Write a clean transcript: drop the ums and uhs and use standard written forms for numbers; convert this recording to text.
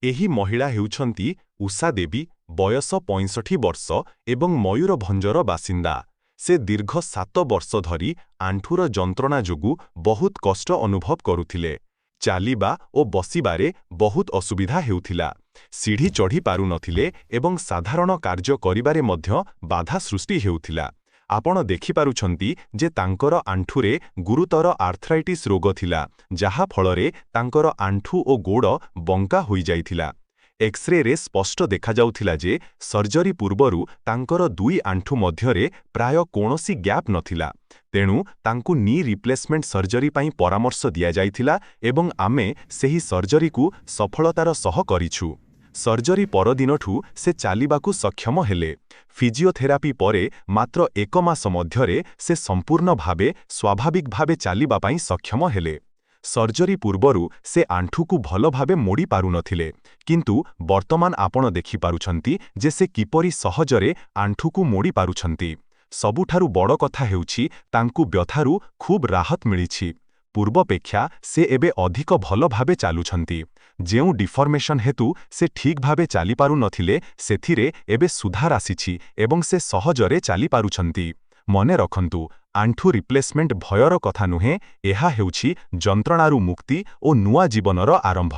ଏହି ମହିଳା ହେଉଛନ୍ତି ଉଷା ଦେବୀ, ବୟସ 65 ବର୍ଷ ଏବଂ ମୟୂରଭଞ୍ଜର ବାସିନ୍ଦା। ସେ ଦୀର୍ଘ 7 ବର୍ଷ ଧରି ଆଣ୍ଠୁର ଯନ୍ତ୍ରଣା ଯୋଗୁଁ ବହୁତ କଷ୍ଟ ଅନୁଭବ କରୁଥିଲେ। ଚାଲିବା ଓ ବସିବାରେ ବହୁତ ଅସୁବିଧା ହେଉଥିଲା। ସିଢ଼ି ଚଢ଼ି ପାରୁନଥିଲେ ଏବଂ ସାଧାରଣ କାର୍ଯ୍ୟ କରିବାରେ ମଧ୍ୟ ବାଧା ସୃଷ୍ଟି ହେଉଥିଲା। ଆପଣ ଦେଖିପାରୁଛନ୍ତି ଯେ ତାଙ୍କର ଆଣ୍ଠୁରେ ଗୁରୁତର ଆର୍ଥ୍ରାଇଟିସ୍ ରୋଗ ଥିଲା, ଯାହା ଫଳରେ ତାଙ୍କର ଆଣ୍ଠୁ ଓ ଗୋଡ଼ ବଙ୍କା ହୋଇଯାଇଥିଲା। ଏକ୍ସରେରେ ସ୍ପଷ୍ଟ ଦେଖାଯାଉଥିଲା ଯେ ସର୍ଜରୀ ପୂର୍ବରୁ ତାଙ୍କର ଦୁଇ ଆଣ୍ଠୁ ମଧ୍ୟରେ ପ୍ରାୟ କୌଣସି ଗ୍ୟାପ୍ ନଥିଲା। ତେଣୁ ତାଙ୍କୁ ନି ରିପ୍ଲେସମେଣ୍ଟ ସର୍ଜରୀ ପାଇଁ ପରାମର୍ଶ ଦିଆଯାଇଥିଲା ଏବଂ ଆମେ ସେହି ସର୍ଜରୀକୁ ସଫଳତାର ସହ କରିଛୁ। ସର୍ଜରୀ ପରଦିନଠୁ ସେ ଚାଲିବାକୁ ସକ୍ଷମ ହେଲେ। ଫିଜିଓଥେରାପି ପରେ ମାତ୍ର ଏକ ମାସ ମଧ୍ୟରେ ସେ ସମ୍ପୂର୍ଣ୍ଣ ଭାବେ ସ୍ୱାଭାବିକ ଭାବେ ଚାଲିବା ପାଇଁ ସକ୍ଷମ ହେଲେ। ସର୍ଜରୀ ପୂର୍ବରୁ ସେ ଆଣ୍ଠୁକୁ ଭଲ ଭାବେ ମୋଡ଼ି ପାରୁନଥିଲେ, କିନ୍ତୁ ବର୍ତ୍ତମାନ ଆପଣ ଦେଖିପାରୁଛନ୍ତି ଯେ ସେ କିପରି ସହଜରେ ଆଣ୍ଠୁକୁ ମୋଡ଼ି ପାରୁଛନ୍ତି। ସବୁଠାରୁ ବଡ଼ କଥା ହେଉଛି, ତାଙ୍କୁ ବ୍ୟଥାରୁ ଖୁବ୍ ରାହତ ମିଳିଛି। ପୂର୍ବାପେକ୍ଷା ସେ ଏବେ ଅଧିକ ଭଲ ଭାବେ ଚାଲୁଛନ୍ତି। ଯେଉଁ ଡିଫର୍ମେସନ୍ ହେତୁ ସେ ଠିକ୍ ଭାବେ ଚାଲିପାରୁନଥିଲେ, ସେଥିରେ ଏବେ ସୁଧାର ଆସିଛି ଏବଂ ସେ ସହଜରେ ଚାଲିପାରୁଛନ୍ତି। ମନେ ରଖନ୍ତୁ, ଆଣ୍ଠୁ ରିପ୍ଲେସମେଣ୍ଟ ଭୟର କଥା ନୁହେଁ। ଏହା ହେଉଛି ଯନ୍ତ୍ରଣାରୁ ମୁକ୍ତି ଓ ନୂଆ ଜୀବନର ଆରମ୍ଭ।